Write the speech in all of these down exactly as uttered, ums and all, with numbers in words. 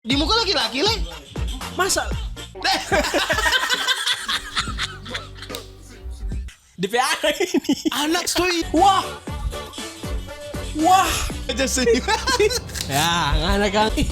Di muka laki-laki, le? Masa? Depe anak ini. Anak stoi. Wah. Wah. Aja senyum. Ya, ngana kang. Ih.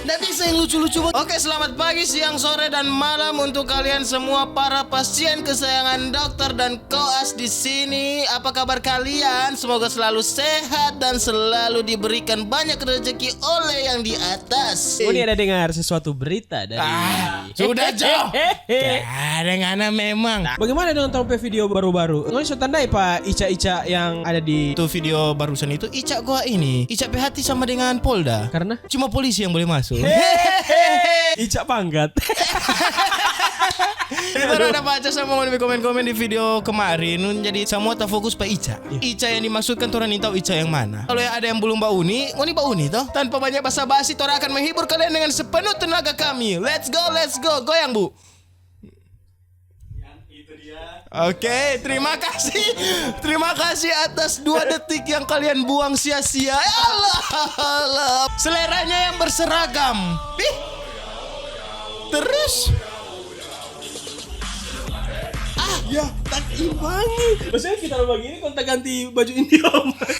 Nda bisa yang lucu-lucu banget. Oke, selamat pagi, siang, sore, dan malam untuk kalian semua para pasien kesayangan dokter dan koas di sini. Apa kabar kalian? Semoga selalu sehat dan selalu diberikan banyak rezeki oleh yang di atas. Ngoni ada dengar sesuatu berita dari Ah, sudah, Jo. Hehehe. Ada ngana memang. Bagaimana dengan tong pe video baru-baru? Ngoni so tandai pa ica-ica yang ada di Itu video barusan itu, ica gua ini, ica pe hati sama dengan Polda. Karena? Cuma polisi yang boleh masuk. Hehehe. Ica pangkat. Kita udah baca sama ngoni pe komen-komen di video kemarin, jadi samua tafokus pa ica. Iya. Ica yang dimaksudkan, torang nintau ica yang mana. Kalau yang ada yang belum bauni, ngoni bauni to. Tanpa banyak basa-basi, torang akan menghibur kalian dengan sepenuh tenaga kami. Let's go, let's go. Goyang, Bu. Oke, terima kasih. Terima kasih atas dua detik yang kalian buang sia-sia. Alah, alah. Seleranya yang berseragam. Ih. Terus? Ah, ya, tak imbangi. Maksudnya kita begini, kontak ganti baju India, Mas.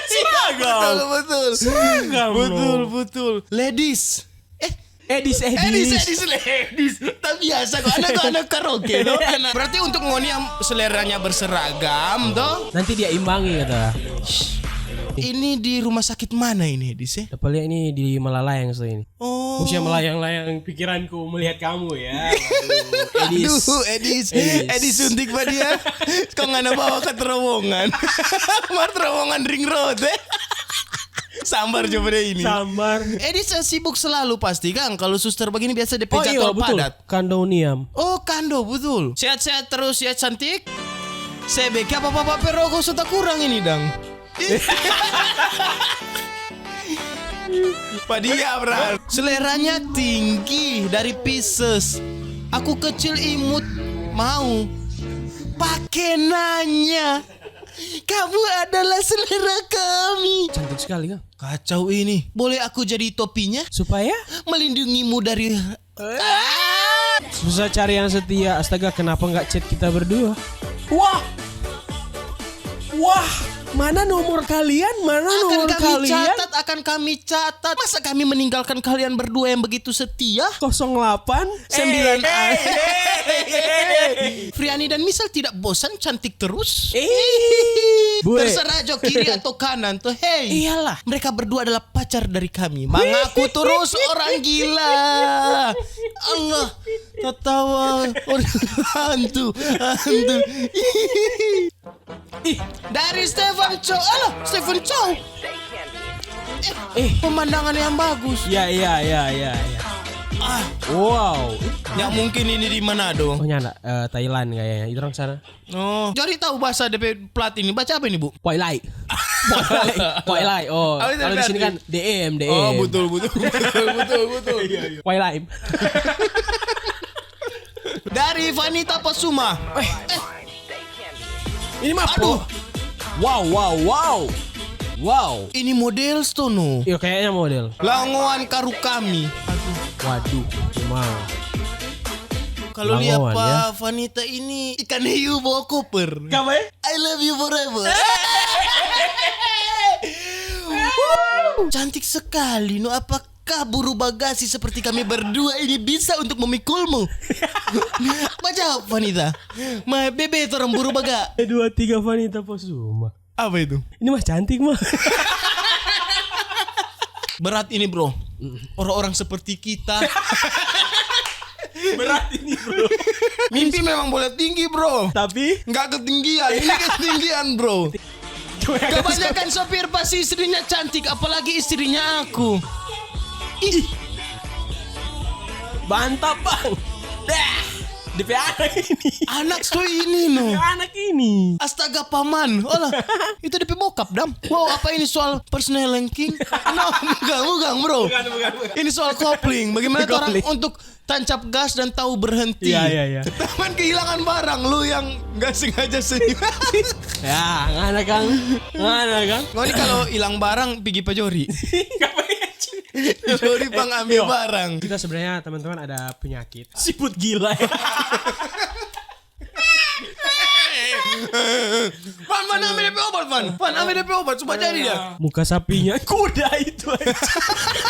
Seragam. Betul, betul. Seragam, Betul, bro. betul. Ladies. Eh, Edis, Edis, Edis. Edis, Edis. Tak biasa kok. Anak tuh anak karaoke, no? Anak. Berarti untuk ngoni yang seleranya berseragam, toh? Nanti dia imbangi, kata. Ini di rumah sakit mana ini, Edis, eh? Dapat lihat ini di Malalayang, so ini. Oh. Maksudnya melayang-layang pikiranku melihat kamu, ya. Waduh, Edis. Aduh, Edis. Edis. Edis suntik pa dia. Kong ngana bawa ke terowongan. Mar terowongan ring road, eh. Sambar coba deh ini. Sambar. Edis, eh, sibuk selalu pasti, kang. Kalau suster begini biasa depe Oh, iya, jadwal betul. padat. Kando niam. Oh, kando, betul. Sehat-sehat terus ya, cantik. Sebe, kiapa papa pe roko so takurang ini, dang? Pa dia, bra. Seleranya tinggi dari Pisces. Aku kecil imut mau. Pake nanya. Kamu adalah selera kami. Cantik sekali, kang. Kacau ini. Boleh aku jadi topinya? Supaya? Melindungimu dari Ah! Susah cari yang setia. Astaga, kenapa nggak chat kita berdua? Wah! Wah! Mana nomor kalian? Mana Akan nomor kami kalian? catat, akan kami catat. Masa kami meninggalkan kalian berdua yang begitu setia? Kosong delapan sembilan. Eh, eh, eh, eh, eh. Friani dan Misal tidak bosan cantik terus? Eh. Bue. Terserah jo kiri atau kanan tuh. Hei. Iyalah. Mereka berdua adalah pacar dari kami. Mengaku terus orang gila. Allah, tertawa orang hantu, hantu. Ih, dari Stefan Chow. Alah, Stefan Chow. Eh, Eh. pemandangan yang bagus. Ya, ya, ya, ya, ya. Ah, Wow. nggak mungkin ini di Manado. Oh, nyanda, eh, Thailand kayaknya. Itu orang sana. Oh, jadi tahu bahasa depe plat ini. Baca apa ini, Bu? Poi lai. Poi lai. Poi lai. Oh, Apa itu kalau di sini berarti? kan D M, Oh, D M. betul, betul, betul, betul, betul. Iya, iya. Poi lai. Dari Vanita Pasuma. Eh, eh. Ini mah Aduh. po- Wow, wow, wow. Wow. Ini model stono. Iya, kayaknya model. Langoan karu kami. Waduh, memang. Kalau Langoan, lihat pa ya. Vanita ini ikan hiu bawa koper. Kamu ya? I love you forever. Cantik sekali, no. Apakah buru bagasi seperti kami berdua ini bisa untuk memikulmu? Baca, Vanita. Ma bebe, torang buru baga. Eh, dua, tiga, Vanita Pasuma. Apa itu? Ini mah cantik, mah. Berat ini, bro. Orang-orang seperti kita. Berat ini, bro. Mimpi memang boleh tinggi, bro. Tapi nggak ketinggian. Ini ketinggian, bro. Kebanyakan sopir pasti istrinya cantik, apalagi istrinya aku. Ih. Mantap, Bang. Dah. Depe anak ini. Anak so ini, no. Depe anak ini. Astaga, paman. Olah, itu depe bokap, dam. Wow, apa ini soal personal ranking? No, bukan, bukan, bro. Bukan, bukan, bukan. Ini soal kopling. Bagaimana orang Kopling. untuk tancap gas dan tahu berhenti? Iya, iya, iya. Teman kehilangan barang, lu yang nggak sengaja senyum. Ya, ngana, Kang. Ngana, Kang. Ngoni kalau hilang barang, pigi pajori. Ngapain? Dicuri pang ambe barang. Kita sebenarnya, teman-teman, ada penyakit. Siput gila ya. Van, Van, ambe depe obat, Van. Van, ambe depe obat, supaya jadi dia. Muka sapinya. Kuda itu aja.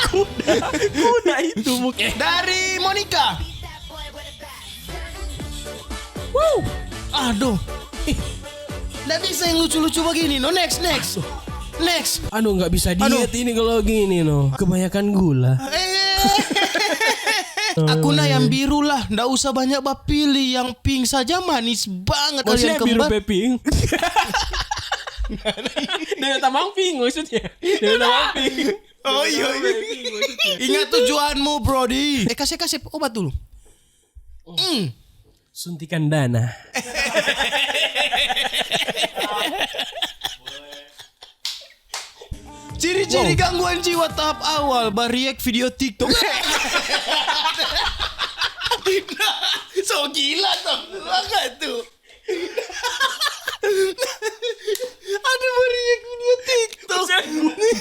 Kuda. Kuda itu muka. Dari Monica. Wow. Aduh. Ih. Nggak bisa yang lucu-lucu begini, no. Next, next. Next. Aduh, nggak bisa diet ini kalau gini, no. Kebanyakan gula. Eh. Aku nah yang biru lah, ndak usah banyak bapilih, yang pink saja manis banget. Maksudnya kalian biru kembar. Pe pink? Dia tamang pink maksudnya. Dia tamang pink. Oh iya, iya. Ingat tujuanmu, Brody. Eh, kasih, kasih obat dulu. Mm. Suntikan dana. Ciri-ciri gangguan jiwa tahap awal, bariak video TikTok. So gila tuh, banget tuh. Ada bariak video TikTok.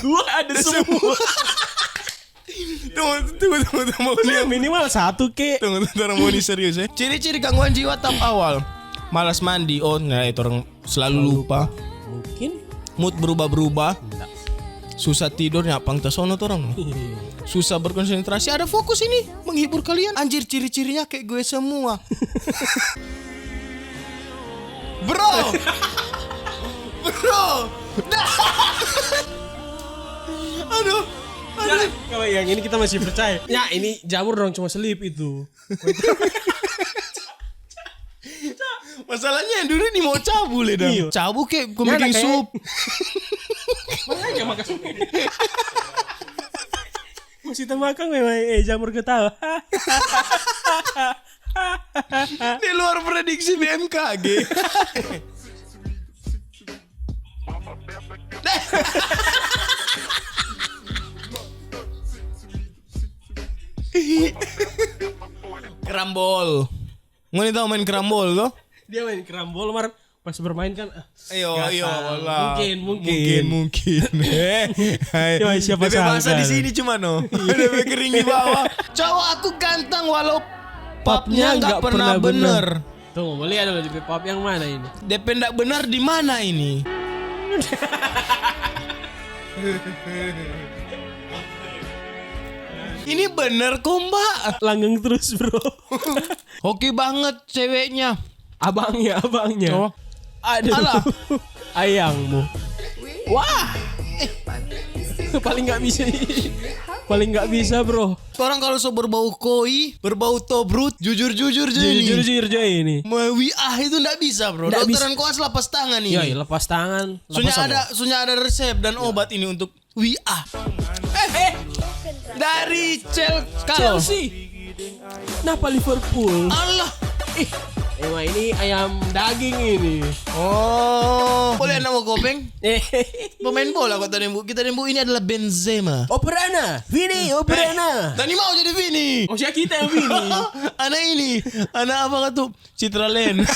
Gua ada semua. Tunggu, tunggu, tunggu, tunggu. Minimal satu, ke. Tunggu, tunggu, orang mau ini serius, ya. Ciri-ciri gangguan jiwa tahap awal. Malas mandi, oh, nah, itu orang selalu lupa. Mungkin. Mood berubah-berubah. Susah tidur, nyapang tasono tuh orang. Susah berkonsentrasi, ada fokus ini, menghibur kalian. Anjir, ciri-cirinya kayak gue semua. Bro. Bro. Aduh. Aduh. Kalau yang ini kita masih percaya. Ya, ini jamur dong, cuma selip itu. Masalahnya yang dulu ini mau cabu, le, dong. Iya. Cabu kayak bikin sup. Makanya makan sup. Masih temakan memang, eh, jamur ketawa. Di luar prediksi B M K G. Karambol. Ngoni tahu main karambol, toh? Dia main karambol, mar pas bermain kan, ah, iyo, iyo, lah. Mungkin, mungkin. Mungkin, mungkin. Eh, hai. Cuma siapa sangka? Dia bahasa di sini cuma, no. Dia kering di bawah. Cowok aku ganteng walau papnya nggak pernah bener. Tunggu, boleh ada di pop yang mana ini? Depe ndak benar di mana ini? Ini bener kok, Mbak. Langgeng terus, bro. Oke banget ceweknya. Abangnya, abangnya. Oh. Aduh. Alah. Ayangmu. Wah. Paling nggak bisa. Paling nggak bisa, bro. Orang kalau so berbau koi, berbau tobrut, jujur-jujur je ini. Jujur-jujur je ini. Mau W A itu ndak bisa, bro. Ndak bisa. Dokteran koas lepas tangan ini. Ya, ya, lepas tangan. Sunya ada, sunya ada resep dan obat ini untuk W A. Eh, eh. Dari Chel-, Chelsea. Napa Liverpool? Allah. Ih, emang ini ayam daging ini. Oh. Boleh nama kopeng? Eh. Pemain bola kota Dembu. Kita Dembu ini adalah Benzema. Operana. Vini, Operana. Eh, tadi mau jadi Vini. Oh, siapa kita yang Vini? Anak ini. Anak apa kata? Citraland.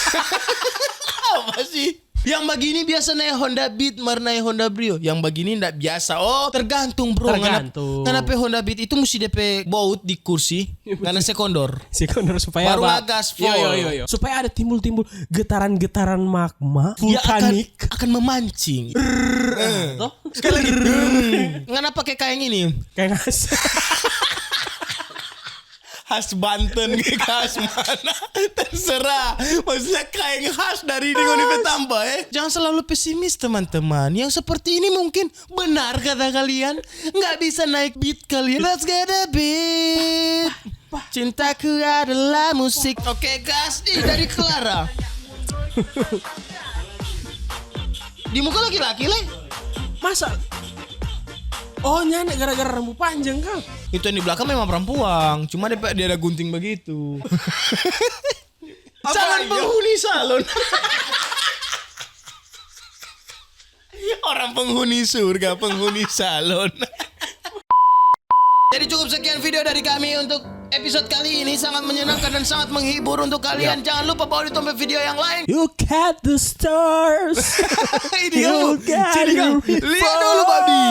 Apa sih? Yang bagini biasa nae Honda Beat, mar nae Honda Brio. Yang bagini ndak biasa. Oh, tergantung, bro. Tergantung. Ngana, ngana pe Honda Beat itu musti depe bout di kursi. Ngana sekondor. Sekondor supaya baru ngagas full. Iya, iya, iya, iya. Supaya ada timbul-timbul getaran-getaran magma vulkanik. Akan memancing. Toh? Sekali lagi. Ngana pake kaeng ini. Kaeng khas. Khas Banten ke khas mana? Terserah. Maksudnya kaeng khas dari ini ngoni pe tampa, eh. Jangan selalu pesimis, teman-teman. Yang seperti ini mungkin benar kata kalian. Nggak bisa naik beat kalian. Let's get a beat. Cintaku adalah musik. Oke, gas. Ih, dari Clara. Di muka laki-laki, le? Masa? Oh, nyanda gara-gara rambu panjang, kang. Itu yang di belakang memang perempuan, cuma dia, dia ada gunting begitu. Calon penghuni salon. Orang penghuni surga, penghuni salon. Jadi cukup sekian video dari kami untuk episode kali ini, sangat menyenangkan dan sangat menghibur untuk kalian. Ya. Jangan lupa bawa ditonton video yang lain. You got the stars. Ini kamu. Sini kamu. Lihat dulu, babi.